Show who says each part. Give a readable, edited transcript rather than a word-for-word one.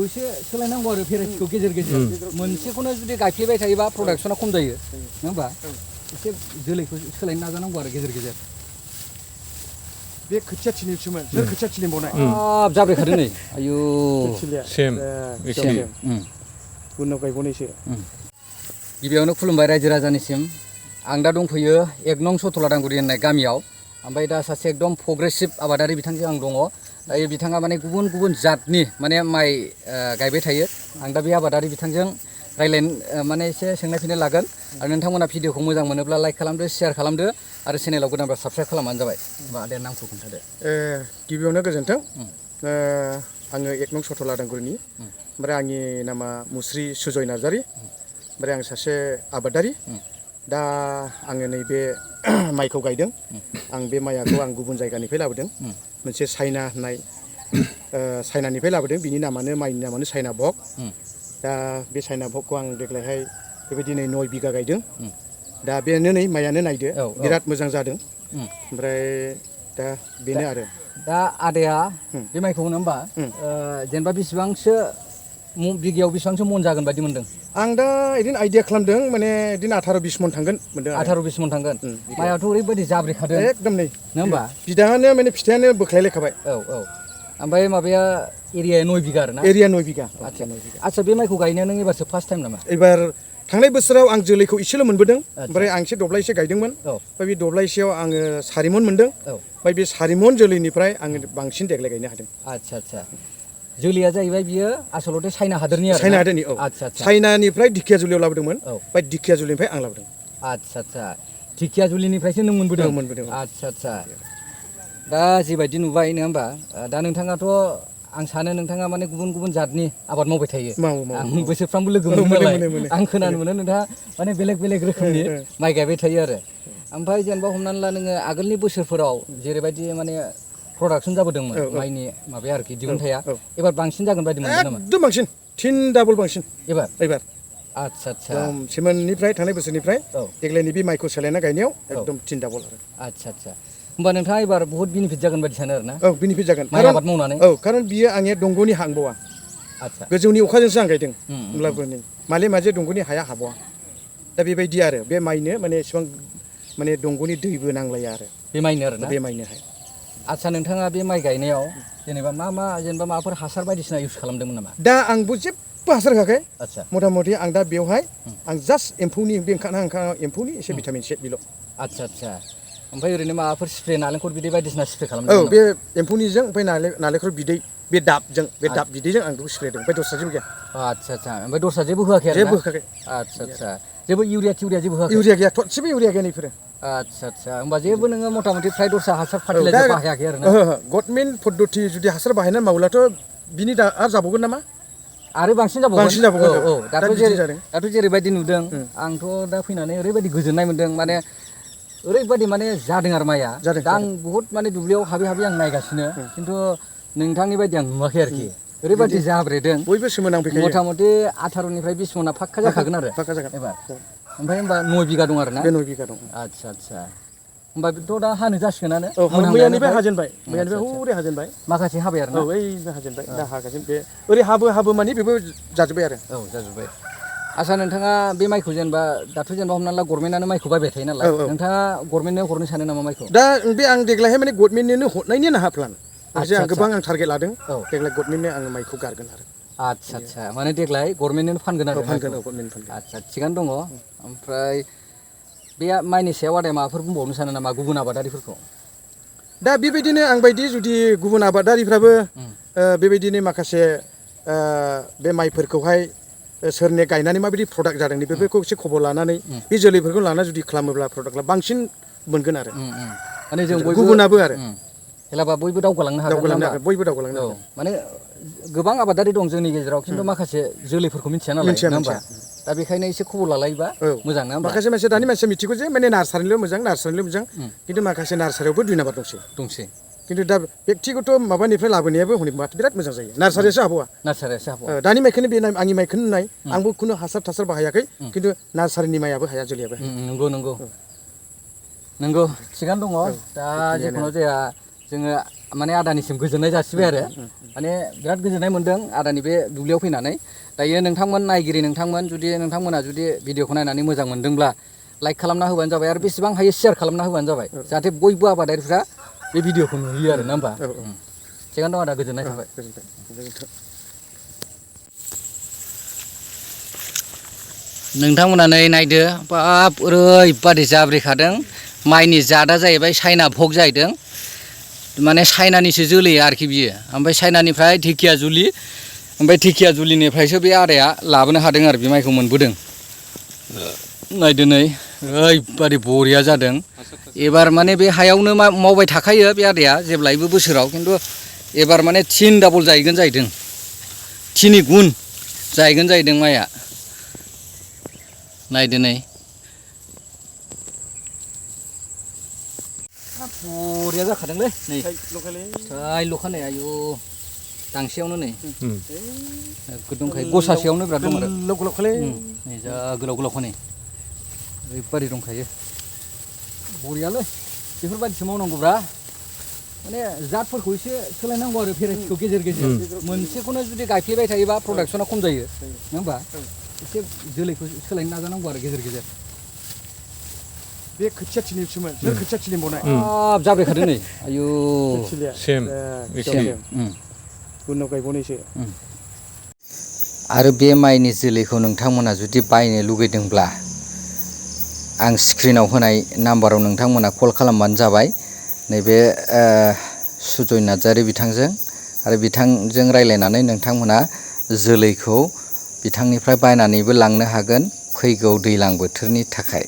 Speaker 1: एसे सोलायनांगौ आरो भेराइटिखौ गेजेर गेजेर मोनसेखौनो जुदि गायफ्लेबाय थायोबा प्रडाक्सना खम जायो नङा होमबा एसे जोलैखौ सोलायनो नाजानांगौ आरो गेजेर गेजेर
Speaker 2: बे खोथिया थिलिसोमोन सोर खोथिया थिलिबावनाय
Speaker 1: जाब्रेखादों नै आयु
Speaker 3: सेम
Speaker 2: गुबुनाव गायबावनायसो
Speaker 1: गिबियावनो खुलुमबाय रायजो राजानिसिम आं दा दंफैयो 1 नं सथला दांगुरि होननाय गामियाव ओमफ्राय दा सासे एकदम प्रग्रेसिभ आबादारि बिथांजों आं दङ दायो बिथाङा माने गुबुन गुबुन जातनि माने माइ गायबाय थायो आं दा बे आबादारि बिथांजों रायलायनो माने एसे सोंनाय फिननाय लागोन आरो नोंथांमोना भिडिअखौ मोजां मोनोब्ला लाइक खालामदो शेयार खालामदो आरो चेनेलाव गोदानबा साबस्क्राइब खालामबानो जाबाय होमबा दे नामखौ खोन्थादो
Speaker 2: गिबियावनो गोजोन्थों आङो 1 नं सथला दांगुरिनि ओमफ्राय आंनि नामा मुस्रि सुजय नार्जारि ओमफ्राय आं सासे आबादारि दा आङो नैबे माइखौ गायदों आं बे माइखौ आं गुबुन जायगानिफ्राय लाबोदों मोनसे चाइना होननाय चाइनानिफ्राय लाबोदों बिनि नामानो माइनि नामानो चाइना भग दा बे चाइना भगखौ आं देग्लायहाय बेबायदि नै 9 बिगा गायदों दा बेनो नै माइयानो नायदो बिराद मोजां जादों ओमफ्राय दा बेनो आरो
Speaker 1: दा आदाया बे माइखौ होनो होमबा जेनेबा बेसेबांसो बिगायाव बेसेबांसो मन जागोन बायदि मोनदों
Speaker 2: आं दा बिदिनो आइडिया खालामदों माने बिदिनो 18-20 मन थांगोन मोनदों
Speaker 1: 18-20 मन थांगोन माइयाथ' ओरैबायदि जाब्रेखादों
Speaker 2: एकदम नै
Speaker 1: नङा होमबा
Speaker 2: बिदाङानो माने फिथाइयानो बोख्लायलायखाबाय
Speaker 1: औ ओमफ्राय माबाया एरियाया 9 बिगा आरो ना
Speaker 2: एरिया 9 बिगा
Speaker 1: आच्छा बे माइखौ गायनाया नों एबारसो फार्स्ट टाइम नामा
Speaker 2: एबार थांनाय बोसोराव आं जोलैखौ इसेल' मोनबोदों ओमफ्राय आं एसे दब्लायसे गायदोंमोन ओमफ्राय बे दब्लायसेयाव आङो 4 मन मोनदों ओमफ्राय बे 4 मन जोलैनिफ्राय आङो बांसिन देग्लाय गायनो हादों
Speaker 1: आच्छा जोलैया जाहैबाय बियो आसलते चाइना हादोरनि आरो
Speaker 2: चाइना हादोरनि
Speaker 1: आच्छा
Speaker 2: चाइनानिफ्राय दिखिया जुलियाव लाबोदोंमोन ओमफ्राय दिखिया जुलिनिफ्राय आं लाबोदों
Speaker 1: आच्छा दिखिया जुलिनिफ्रायसो नों मोनबोदों आच्छा दा जिबायदि नुबाय नङा होमबा दा नोंथाङाथ' आं सानो नोंथाङा माने गुबुन गुबुन जातनि आबाद मावबाय थायो आं बोसोरफ्रामबो लोगो मोनो नालाय आं खोनानो मोनो नोंथाङा माने बेलेग रोखोमनि माइ गायबाय थायो आरो ओमफ्राय जेनेबा हमनानै ला नोङो आगोलनि बोसोरफोराव जेरैबायदि माने प्रडाक्सन जाबोदोंमोन माइनि माबाया आरोखि दिहुनथाया एबार बांसिन जागोन बायदि मोनदों नामा
Speaker 2: एकदम बांसिन 3 डाबल बांसिन एबार
Speaker 1: आच्छा
Speaker 2: सेमोननिफ्राय थांनाय बोसोरनिफ्राय देग्लायनि बे माइखौ सोलायना गायनायाव एकदम 3 डाबल आरो
Speaker 1: आच्छा होमबा नोंथाङा एबार बहुत बेनिफिट जागोन बायदि सानो आरो ना
Speaker 2: बेनिफिट जागोन
Speaker 1: माइ आबाद मावनानै
Speaker 2: खारन बियो आंनिया दंग'नि हा हांबावा
Speaker 1: आच्छा
Speaker 2: गोजौनि अखाजोंसो आं गायदों होमब्लाबो नै माले माजे दंग'नि हाया हाबावा दा बेबायदि आरो बे माइनो माने एसेबां माने दंग'नि दैबो नांलाया आरो
Speaker 1: बे माइनो आरो ना
Speaker 2: बे माइनोहाय
Speaker 1: आच्छा नोंथाङा बे माइ गायनायाव जेनेबा जेनेबा माबाफोर हासार बायदिसिना इउज खालामदोंमोन नामा
Speaker 2: दा आंबो जेबो हासार होआखै
Speaker 1: आच्छा
Speaker 2: मथा मथि आं दा बेवहाय आं जास्ट एम्फौनि बे ओंखारना एम्फौनि एसे भिटामिन C बेल'
Speaker 1: आच्छा ओमफ्राय ओरैनो माबाफोर स्प्रे नालेंखर बिदै बायदिसिना स्प्रे खालामदों
Speaker 2: बे एम्फौनिजों ओमफ्राय नालेंखर बिदै बे दाब बिदैजों आं बेखौ स्प्रे होदों ओमफ्राय दस्रा जेबो गैया
Speaker 1: आच्छा ओमफ्य दस्रा जेबो होआखै आरो
Speaker 2: जेबो होआखै
Speaker 1: आच्छा जेबो इउरिया जेबो होआखै
Speaker 2: इउरिया गैया थरसेबो इउरिया गैया नैफोरो
Speaker 1: आच्छा होमबा जेबो नोङो मथा मथि फ्राय दस्रा हासार फार्टिलाइजार बाहायाखै आरो ना
Speaker 2: गभर्नमेन्ट पद्धति जुदि हासार बाहायनानै मावलाथ' बिनि आरो जाबावगोन नामा
Speaker 1: आरो बांसिन जाबावगोन दाथ' जेरैबायदि नुदों आंथ' दा फैनानै ओरैबायदि गोजोननाय मोन्दों माने ओरैबायदि माने जादों आरो माइया दा आं बुहुत माने दुब्लियाव हाबै आं नायगासिनो खिन्थु नोंथांनि बायदि आं नुवाखै आरोखि ओरैबायदि जाब्रेदों
Speaker 2: बयबो सोमोनांफैखायो
Speaker 1: मथा मथि 18निफ्राय 20 मना फाक्का जाखागोन आरो एबार ओमफ्राय होमबा 9 बिगा दं आरो ना
Speaker 2: बे 9 बिगा दं
Speaker 1: आच्छा होमबाथ' दा हानो जासिगोनानो
Speaker 2: मैयानिफ्राय हाजेनबाय हौरै हाजेनबाय
Speaker 1: माखासे हाबाय आरो ना
Speaker 2: ओइ हाजेनबाय दा हागासिनो बे ओरै हाबो मानि बेबो जाजोब्बाय आरो
Speaker 1: जाजोब्बाय आच्छा नोंथाङा बे माइखौ जेनेबा दाथ' जेनेबा हमना ला गभर्नमेन्टआनो माइखौ बायबाय थायो नालाय नोंथाङा गभर्नमेन्टनो हरनो सानो नामा माइखौ
Speaker 2: दा बे आं देग्लायहाय माने गभर्नमेन्टनो हरनायनि नाहा प्लान आं गोबां थारगेट लादों देग्लाय गभर्नमेन्टनो आङो माइखौ गारगोन आरो
Speaker 1: आच्छा माने देग्लाय गभर्नमेन्टनो फानगोन आरो
Speaker 2: गभर्नमेन्ट फानगोन
Speaker 1: आच्छा थिगानो दङ ओमफ्राय बे माइनि सायाव आदाया माबाफोर बुंबावनो सानो नामा गुबुन आबादारिफोरखौ
Speaker 2: दा बेबायदिनो आं बायदि जुदि गुबुन आबादारिफ्राबो बेबायदिनो माखासे बे माइफोरखौहाय सोरनि गायनानै माबायदि प्रडाक्ट जादों बेफोरखौ एसे खबर लानानै बे जोलैफोरखौ लानानै जुदि खालामोब्ला प्रडाक्टआ बांसिन मोनगोन आरो
Speaker 1: माने जों
Speaker 2: गुबुनाबो आरो
Speaker 1: हेलाबा बयबो दावगालांनो हागोन
Speaker 2: बयबो दावगालांनो हागोन
Speaker 1: माने गोबां आबादारि दं जोंनि गेजेराव खिन्थु माखासे जोलैफोरखौ मिथिया नालाय नङा होमबा दा बेखायनो एसे खबर लालायोबा मोजां नङा होमबा
Speaker 2: माखासे दानि मानसिया मिथिगौ जे माने नार्सारिनिल' मोजां खिन्थु माखासे नार्सारियावबो 2 नाम्बार दंसै खिन्थु दा बेक्तिगत माबानिफ्राय लाबोनायाबो हनै बिराद मोजां जायो नार्सारियासो हाबावा दानि माइखौनो बे आंनि माइखौनो नाय आंबो खुनु हासार बाहायाखै खिन्थु नार्सारिनि माइयाबो हाया जोलैयाबो
Speaker 1: नंगौ थिगानो दङ दा जिखुनु जाया जोङो माने आदानिसिम गोजोननाय जासिबाय आरो माने बिराद गोजोननाय मोन्दों आदानि बे दुब्लियाव फैनानै दायो नोंथांमोन नायगिरि नोंथांमोना जुदि भिडिअखौ नायनानै मोजां मोन्दोंब्ला लाइक खालामना होबानो जाबाय आरो बेसेबां हायो शेयार खालामना होबानो जाबाय जाहाथे बयबो आबादारिफ्रा बे भिडिअखौ नुयो आरो ना होमबा थिगानो दं आदा गोजोननाय थाबाय नोंथांमोना नै नायदो बाब ओरैबादि जाब्रेखादों माइनि जातआ जाहैबाय चाइना भग जाहैदों माने चाइनानिसो जोलै आरोखि बियो ओमफ्राय चाइनानिफ्राय ढेकियाजुलि ओमफ्राय ढेकियाजुलिनिफ्रायसो बे आदाया लाबोनो हादों आरो बे माइखौ मोनबोदों नायदो नै ओरैबादि बरिया जादों एबार माने बे हायावनो मावबाय थाखायो बे आदाया जेब्लायबो बोसोराव खिन्थु एबार माने 3 डाबल जाहैगोन जाहैदों 3 गुन जाहैगोन जाहैदों माइआ नायदो नै बरिया जाखादोंलै नै लखा नै आयु दांसेयावनो नै दंखायो गसासेयावनो बिराद दं आरो नै जा गोलाव नै ओरैबादि दंखायो बरियालै बेफोरबादिसो मावनांगौब्रा माने जातफोरखौ एसे सोलायनांगौ आरो भेराइटिखौ गेजेर मोनसेखौनो जुदि गायफ्लेबाय थायोबा प्रडाक्सना खम जायो नङा होमबा एसे जोलैखौ सोलायनो नाजानांगौ आरो गेजेर
Speaker 2: बे खोथिया थिलिसोमोन सोर खोथिया थिलि बनाय
Speaker 1: जाब्रेखादों नै आयु
Speaker 3: सेम
Speaker 2: गुबुनाव गायबावनायसो
Speaker 1: आरो बे माइनि जोलैखौ नोंथांमोना जुदि बायनो लुगैदोंब्ला आं स्क्रिनाव होनाय नाम्बाराव नोंथांमोना कल खालामबानो जाबाय नैबे सुजय नार्जारि बिथांजों आरो बिथांजों रायज्लायनानै नोंथांमोना जोलैखौ बिथांनिफ्राय बायनानैबो लांनो हागोन फैगौ दैज्लां बोथोरनि थाखाय